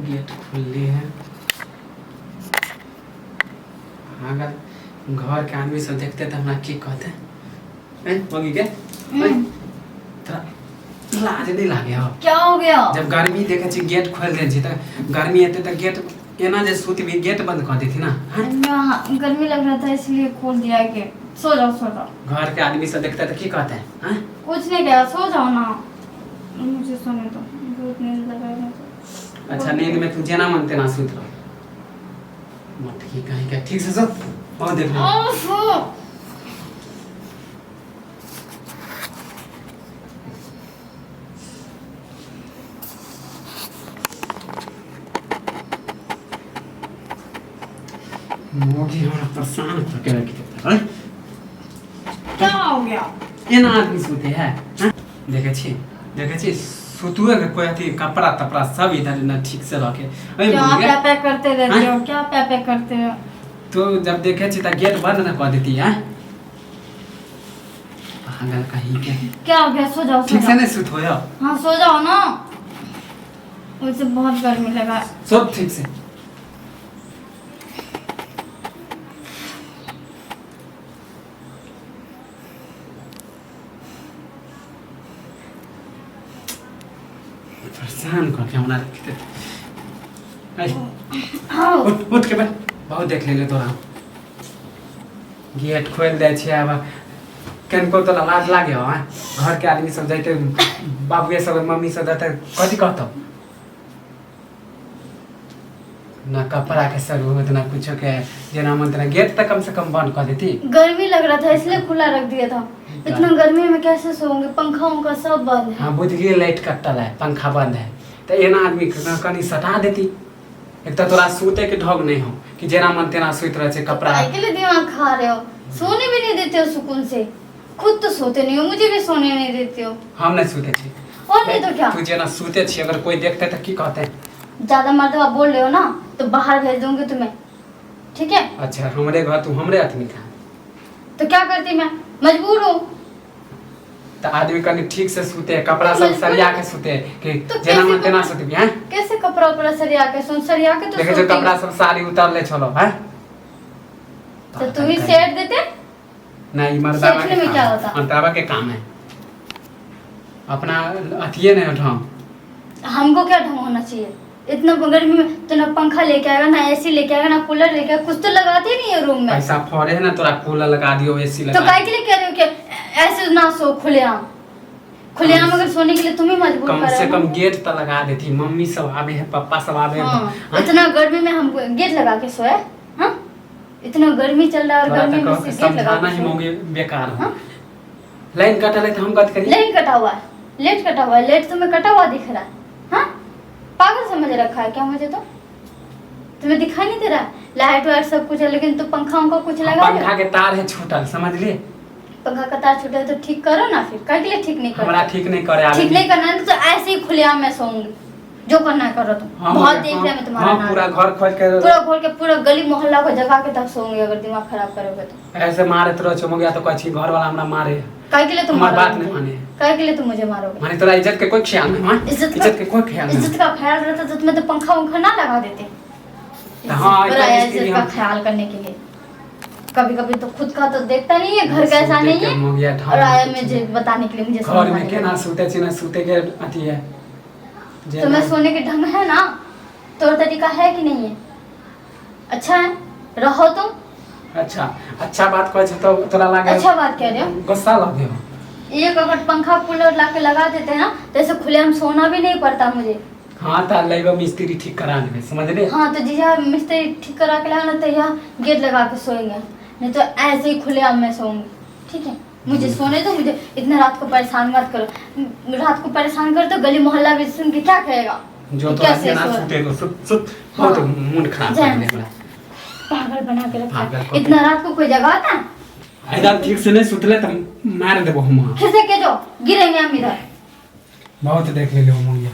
Gate खुलले है। अगर घर के आदमी सब देखते तऽ हमरा की कहते? हैं मगी के हैं? तोरा लाज नहीं लागे हो? क्या हो गया? जब गर्मी देखे छी गेट खोल दे छी तऽ गर्मी एते तऽ गेट एना जे सुतबी गेट बंद कऽ देती ना, हैं? यहाँ गर्मी लग रहा था, इसलिए खोल दिया गेट। सो जाओ, सो जाओ। घर के आदमी सब देखते तऽ की कहते हैं? कुछ नहीं कहा, सो जाओ ना, मुझे सोने दो, बहुत नींद लग रहा है मुझे। अच्छा, नींद में तू जेना मन तेना सुति रह। मटकी कहीं के ठीक से सुत, बहुत देख ले। ओहो। मोगी हमरा परेशान कऽ के रखि देता है। क्या हो गया? एना आदमी सुते है, हाँ? देखै छी, देखै छी, सुतुए के कोई अथी कपड़ा तपड़ा सब इधर ना ठीक से रखे। अरे क्या मुर्गे, प्या प्या करते रहते हाँ? हो? क्या प्या प्या करते हो? तो जब देखे छी त गेट बंद ना कर देती है। पागल कहीं के। क्या हो गया? सो जाओ, सो ठीक से जाओ। नहीं सुत होयो? हाँ, सो जाओ ना, मुझे बहुत गर्मी लगा है। सब ठीक से। परेशान करके हमरा रख देते। हाँ। उठ, उठ के बैठ। बहुत देख लेले तोरा। गेट खोलि दै छै आब कनिको तोरा लाज लागे हो? आँय? घर के आदमी सब जैते, बाबुए सब, मम्मी सब जैते, कथी कहतौ? ना कपड़ा के जरूरत ना कुछो के, जेना मन तेना। गेट तऽ कम से कम बंद कऽ देती। गर्मी लग रहा था, इसलिए खुला रख दिया था। इतना गर्मी में कैसे सोऊंगी? पंखा उनका सब बंद है। हाँ, बुझ गेलियै, लाइट कटल है, पंखा बंद है, तऽ एना आदमी के कनि सटा देती। एक तऽ तोरा सुते के ढंग नहि हो कि जेना मन तेना सुति रहै छै कपड़ा। काय के लिए दिमाग खा रहे हो? सोने भी नहीं देते हो सुकून से। खुद तो सोते नहीं हो, मुझे भी सोने नहीं देते हो। हम नहि सुते छी। और नहीं तो क्या। तू जेना सुते छी, अगर कोई देखते तऽ की कहते? ज्यादा मर्तबा बोल रहे हो ना तो बाहर भेज दूंगी तुम्हें, ठीक है? अच्छा, हमरे घर, तू हमरे आदमी खा। तो क्या करती, मैं मजबूर हूँ। तऽ आदमी कनि ठीक से सुते, कपड़ा सब मजबूर- सरिया के सुते कि तो जेना कैसे मन तेना कपड़ा- सुतबी? हैं? कैसे कपड़ा उपड़ा सरिया के सुन, सरिया के तो देखै छौ सोती कपड़ा हूँ। सब साड़ी उतारले छलो हैं। तो तुम ही सेट देते। नहीं, मर्दावा सेठने के में काम क्या है। होता? मर्दावा के काम है, अपना अथिए नहीं उठाओ। हमको क्या ढंग होना चाहिए? इतना गर्मी में तो ना पंखा लेके आएगा, ना एसी लेके आएगा, ना कूलर लेके आएगा, कुछ तो लगाते ही नहीं है रूम में। पैसा फोड़े है ना तोरा, कूलर लगा दियो, एसी तो लगा काय के लिए कह रहे हो कि ऐसे ना सो खुलेआम? खुलेआम अगर सोने के लिए तुम ही मजबूर कम कर से रहे हो कम ना। गेट तो लगा देती। मम्मी सब आवे है, पप्पा सब आवे है। हाँ, हाँ? इतना गर्मी में हम गेट लगा के सोए? हाँ, इतना गर्मी चल रहा है और तोरा गर्मी तो में कहो कि से गेट लगा समझाना के ही सोए। मौगी बेकार हो। हाँ? लाइन कटल है तो हम कथ करिए? लाइन कटा हुआ है, लेट कटा हुआ है, लेट तुम्हें कटा हुआ दिख रहा है? हाँ, पागल समझ रखा है क्या मुझे? तो तुम्हें दिखाई नहीं दे रहा? लाइट वाइट सब कुछ है, लेकिन तो पंखा उनका कुछ लगा रहे हो? पंखा के तार है छूटल, समझ लिए? पंखा का तार छूटा है तो ठीक करो ना फिर। काहे के लिए ठीक नहीं हमरा करते? ठीक नहीं करे आवे। ठीक नहीं करना है तो ऐसे ही खुलेआम मैं सोऊंगी। जो करना है करो तुम। हम बहुत देख लिया मैं तुम्हारा हम पूरा नाटक। घर खोल के, पूरा खोल के, पूरा गली मोहल्ला को जगा के तब सोऊंगी, अगर दिमाग खराब करोगे तो। ऐसे मारत रहो छो गया तो कहै छी घर वाला हमरा मारे। काहे के लिए तुम हमर बात मारोगे नहीं मुझे? माने। काहे के लिए तुम मुझे मारोगे? माने तोरा इज्जत के कोई ख्याल नहीं, हाँ? इज्जत के कोई ख्याल नहीं। इज्जत का ख्याल रहता तो तुम्हें तो पंखा उंखा ना लगा देते। तो हाँ, बड़ा इतना है मिस्त्री इज्जत का हम- ख्याल करने के लिए। कभी कभी तो खुद का तो देखता नहीं है, घर कैसा सुते नहीं के है, मोगिया ढंग और आया कुछ मुझे नहीं। बताने के लिए, मुझे घर में समझाने के केना लिए। सुते छी ना सुते के अथी है जे तुम्हें सोने के ढंग है ना, तौर तरीका है कि नहीं है? अच्छा है, रहो तुम। अच्छा अच्छा बात कहै छै तो तोरा लागे अच्छा बात कह रहे हो। गुस्सा लगे हो। एक अगर पंखा कूलर ला के लगा देते हैं ना तो ऐसे खुलेआम सोना भी नहीं पड़ता मुझे। हाँ, तो लेबो मिस्त्री ठीक करा देबे, समझले? हाँ, तो जीजा मिस्त्री ठीक करा के लाना तो यहाँ गेट लगा के सोएंगे, नहीं तो ऐसे ही खुलेआम मैं सोऊंगी। ठीक है, मुझे सोने दो, मुझे इतना रात को परेशान मत करो। रात को परेशान कर तो गली मोहल्ला भी सुन के क्या कहेगा जो कि तोरा कैसे केना सो रहा है? सुते दो, सुत सुत। बहुत हाँ। मूड खराब कर जाए। देले हमरा। पागल बना के रखा पागल है। को- इतना रात को कोई जगाता है? इधर ठीक से नहीं सुतले तो मार देबो हम। खिसक के जो गिरेंगे हम इधर। बहुत देख लेले हम।